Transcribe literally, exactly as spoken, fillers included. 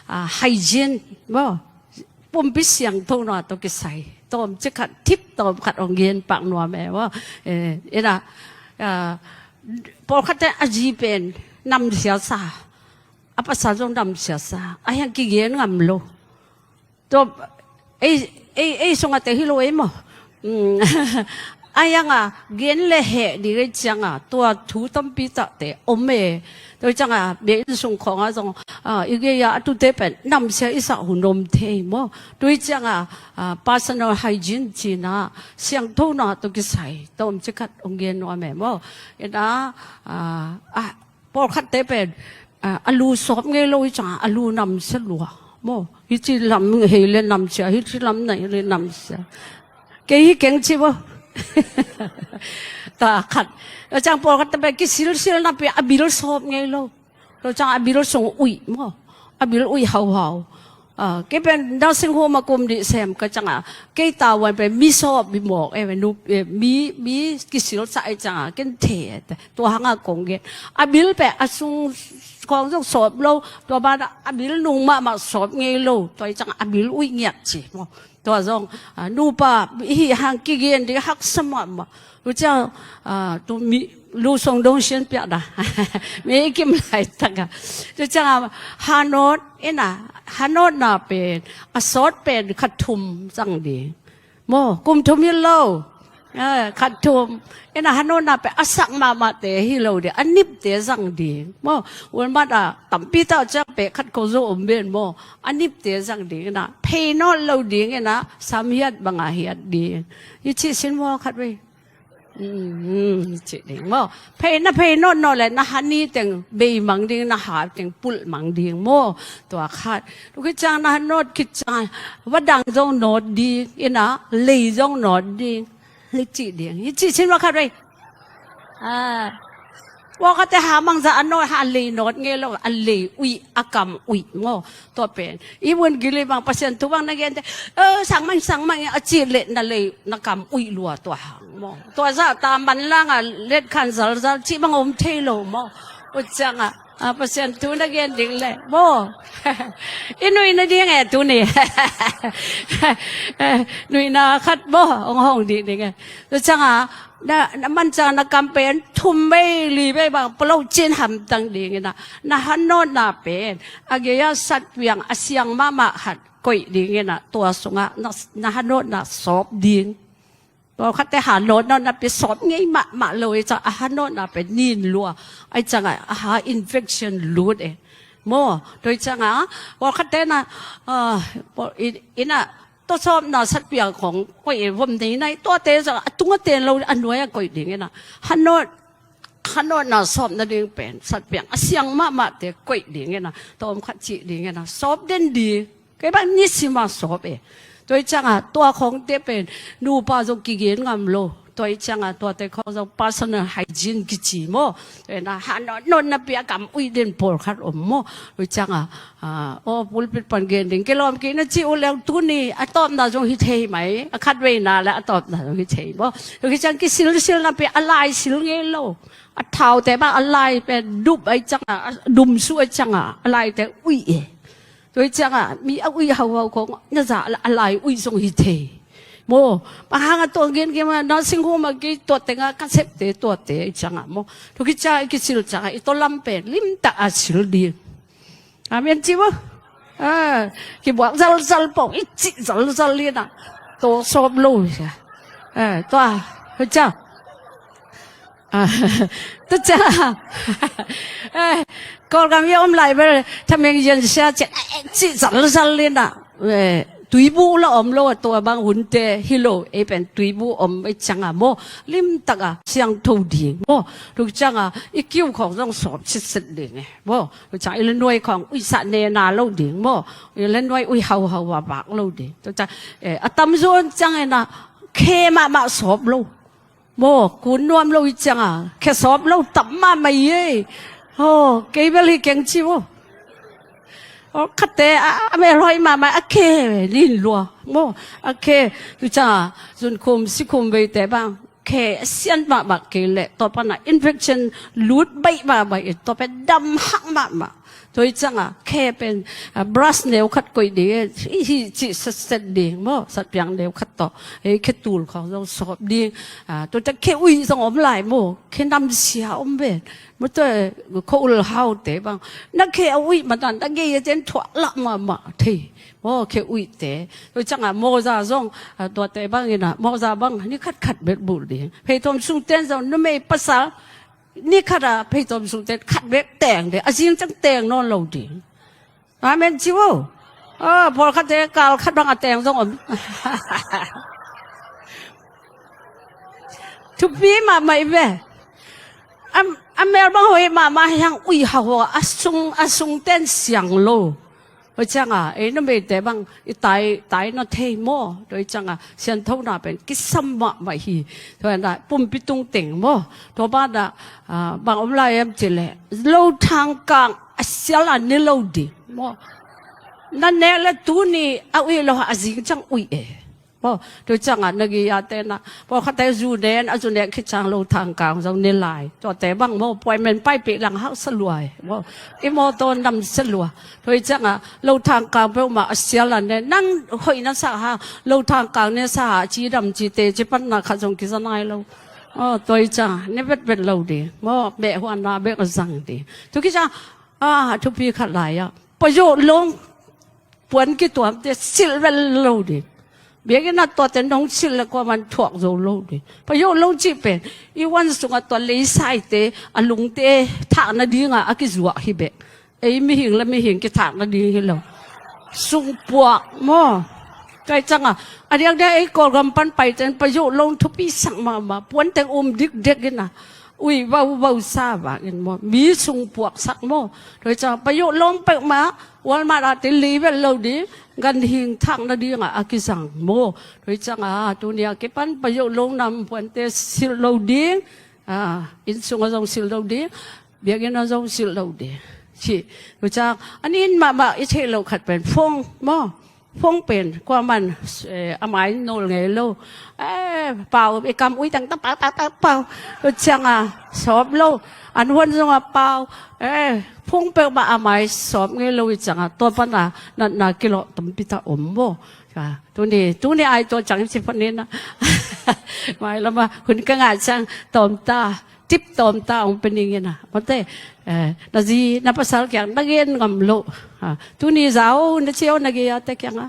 a, hygiene maw, pumpi siangthona tawh kisai tawmcik khat, tip tawm khat hong gen pak nuam e maw. Eh, ina, a, pawlkhatte a zi pen namsia sa, a pasal zong namsia sa, a hiang kigen ngam lo. Tua ei, ei, ei sungah te hi lo ei maw. Mm. A hiang a gen le heh ding ei ciang a, tua thu tampi takte om e. Tua ciang a, bia inn sung khawng ah zong, a, i gei a, a tute pen namsia i sak hun om thei maw. Tua ciang a, a, personal hygiene cihna, siangthona tawh kisai tawmcik khat hong gen nuam e maw. Ina, a, a, pawlkhatte pen, a, a lu sawp ngei lo i ciang a, a lu namsia lua maw. Hih ci lam hei le namsia, hih ci lam nai le namsia. Kei hi keng ci maw. Tua khat. Tua ciang pawlkhatte pen kisilsil napi a bil sawp ngei lo. Tua ciang a bil sung uih maw. A bil uih hauhau. A, kei pen nursing home a kum dih sem ka ciang a, kei tavuan pen mi sawp i mawk e, nu, e, mi, mi kisilsa i ciang a, ken thei e. Tua hang a kong gen. A bil pen a sung khawng zong sawp lo, tua ban a bil nung mahmah sawp ngei lo, tua i ciang a bil uih ngiat ci maw. Tua zong, a, nupa i hih hang kigen ding haksa mahmah. Tua ciang, a, tu mi, lu song dong sian piak da. Mi kim laitak a. Tua ciang a, hanawt, ina, hanawtna pen, a sawt pen khat thum zang ding. Maw, kum thum hi lo. A, khat thum. Ina, hanawtna pen a sak mahmahte hi lo ding, a nipte zang ding. Maw, Walmart a tampi tak ciang pek khat ko zo om ben maw. A nipte zang ding ina, phei nawt lo ding ina, sam hiat bang a hiat ding. I cih sin maw khat vei. Mm, mm, i cih ding maw. Phei na phei nawt nawt le na hani teng bei mang ding, na ha teng pulh mang ding maw. Tua khat. Tua khit ciang na nawt khit ciang, va dang zong nawt ding ina, lei zong nawt ding. I cih ding. I cih sin maw khat vei. A, pawlkhatte ha mangza a nawt, ha lei nawt ngei lo, a lei uih, a kam uih maw. Tua pen i vun gili bang Pasian thu bang na gente, "Ơ, sangmang, sangmang," a cih leh na lei na kam uih lua tua hang maw. Tua zah ta manlang a let khan zalzal cih bang om thei lo maw. Tua ciang a, a, Pasian thu na gen ding leh maw. I nuihna ding e tuni. Nuihna khat maw hong hong dih ding e. Tua ciang a, na, na man ciang na kam pen thum vei li vei bang palo cin hamtang ding ina, na hanawtna pen a gei a satpiang a siang mahmah khat koih ding ina, tua sungah na, na hanawtna sawp ding. Pawlkhatte hanawtna napi sawp ngei mahmah lo i ciang a hanawtna pen nin lua. Ai ciang a, a ha infection lut e. Maw, tua i ciang a, pawlkhatte na, a, pawl, i, ina, tua sawpna satpiang khong koih e, vom nei nai, tuate zong a tung a ten lo, a nuai a koih ding ina. Hanawt, hanawtna sawpna ding pen satpiang a siang mahmahte koih ding ina, tawm khat cih ding ina, sawp den ding. Kei bang nisim a sawp e. Tua i ciang a, tua khongte pen nupa zong kigen ngam lo. Tua i ciang a, tuate khong zong personal hygiene kici maw. Tua ina, hanawt nawt napi a kam uih den pawlkhat om maw. Tua i ciang a, a, aw, pulpit pan gen ding kilawm kik na ci uh leng tuni a tawpna zong hi thei mai. A khat veina le a tawpna zong hi thei maw. Tua i ciang kisilsil napi a lai sil ngei lo. A thaute bang a lai pen dup a i ciang a, a dumsu a i ciang a, a laite uih e. Tua i ciang a, mi a uih hauhau khong na za a lai uih zong hi thei. Maw, bang hang a tua gen gen ma, nursing home a kei tua teng a ka septe tuate i ciang a maw. Tua ki ciang a i kisil ciang a, i tua lam pen limtak a sil ding. Amen ci maw. A, kibuak zalzal pong, i cih zalzal ina. Tua sawp lo sia. A, tua, tua ciang. A, tua ciang. Eh, Kawlgam i om lai bel, thameng ziansia cian, eh, cih zalzal ina. Eh, tuibu la om lo a tua bang hunte hi lo, ei pen tuibu om i ciang a maw. Limtak a siangtho ding maw. Tua ciang a, i kiu khong zong sawp sitset ding e. Maw, tua ciang i le nuai khong uihsah nena lo ding maw. I le nuai uih hauhau a vak lo ding. Tua ciang, eh, a tamzaw ciang ina, khe mahmah sawp lo. Maw, kun nuam lo i ciang a, khe sawp lo tam mahmah i e. Aw, kei bel hi keng ci maw. Aw, khatte, a, a melhoi mahmah, a khe nin lua. Maw, a khe, tua ciang a, zunkhum, sikhum veite bang. Khe a sian mahmah kei leh, tua pan a infection lut baih mahmah i, tua pen dam hak mahmah. Tua hi ciangah khe pen, ah, brush neu khat koih ding, eh, hi, hi cih setset ding maw, satpiang neu khat tawh. Eh, khe tul khawng zong sawp ding. Ah, tua ciang khe uih zong om lai maw, khe namsia om ven. Maw tua, eh, kho ul haute bang. Na khe a uih mah dan, na gei a cian thuah lah mahmah thei. Maw, khe uihte. Tua ciangah mawza zong, ah, tuate bang inah, mawza bang, ni khat khat bek bulh ding. Pheitom sungten zong, numei pasal, ni khat a pheitom sungten khat bek teng ding. A zing ciang teng nawn lo ding. Amen ci vo. Ah, pawlkhatte kal khat bang a teng zong om. Thupi mahmah i ve. A, a mel bang hoih mahmah hiang uih hauh a sung, a sungten siang lo. Tua ciangah, ei numeite bang, i tai, tai na thei maw. Tua ciangah, sianthona pen, kisam mahmah hi. Tua na, pumpi tung teng maw. Tua banah, ah, bang om lai em cileh. Lo thangkang, a sial a ne lo ding. Maw. Na nek le tuni, a uih lo a zing ciang uih e. Maw, tua ciangah na gei a tenah, pawlkhatte zu nen, a zu nek khit ciang lo thangkang zong ne lai. Tuate bang maw, appointment paipih lang hausa lua e. Maw, i mawtaw namsia lua. Tua ciangah lo thangkang peuhmah a sial a ne, nang hoih na sa hang, lo thangkang ne sa hang, cidam cite, ci panna khat zong kiza nai lo. Aw, tua ciangah, ne vetvet lo ding. Maw, mehhuanna bek a zang ding. Tua khit ciang, ah, thupi khat lai ah. Payoh long puan kituamte silh vel lo ding. Biakinn ah tuate nong silh le kuaman thuak zo lo ding. Payoh long cih pen i wan sungah tua leisaite a lungte thak nadingah a kizuak hi bek. Ei mihing le mihing kithak nading hi lo. Sungpuak maw. Tua ciangah a diakdiak ei Kawlgam pan paite in payoh long thupi sak mahmah. Puanteng um dikdek inah. Ui, vau, vau sa vangin maw. Mi sungpuak sak maw. Tua ciangah payoh long peuhmah, Walmart ah te lei vel lo ding, ganhing thak nadingah a kizang maw. Tua ciangah, tuni a kipan payoh long nam puante silh lo ding, ah, inn sungah zong silh lo ding, biakinn ah zong silh lo ding. Ci, tua ciang, a nin mahmah i theih loh khat pen, phone maw. Phone pen, kuaman, eh, a mai nawl ngei lo. Eh, pau, i kam ui teng ta pau, pau, pau, pau. Tua ciangah, sawp lo. An huan zongah pau. Eh, phone peuhmah a mai sawp ngei lo i ciangah. Tua panah, natna kilawh tampi tak om maw. Ka, tuni, tuni ai tua ciang ci paninah. Mai lamah, hun ka ngah ciang, tawm ta. Tip tawm ta hong pe ning inah. Mawte, eh, na zi, na pasal kiang, na gen ngam loh. Ha, tuni zau, na cio, na gei a te kiangah.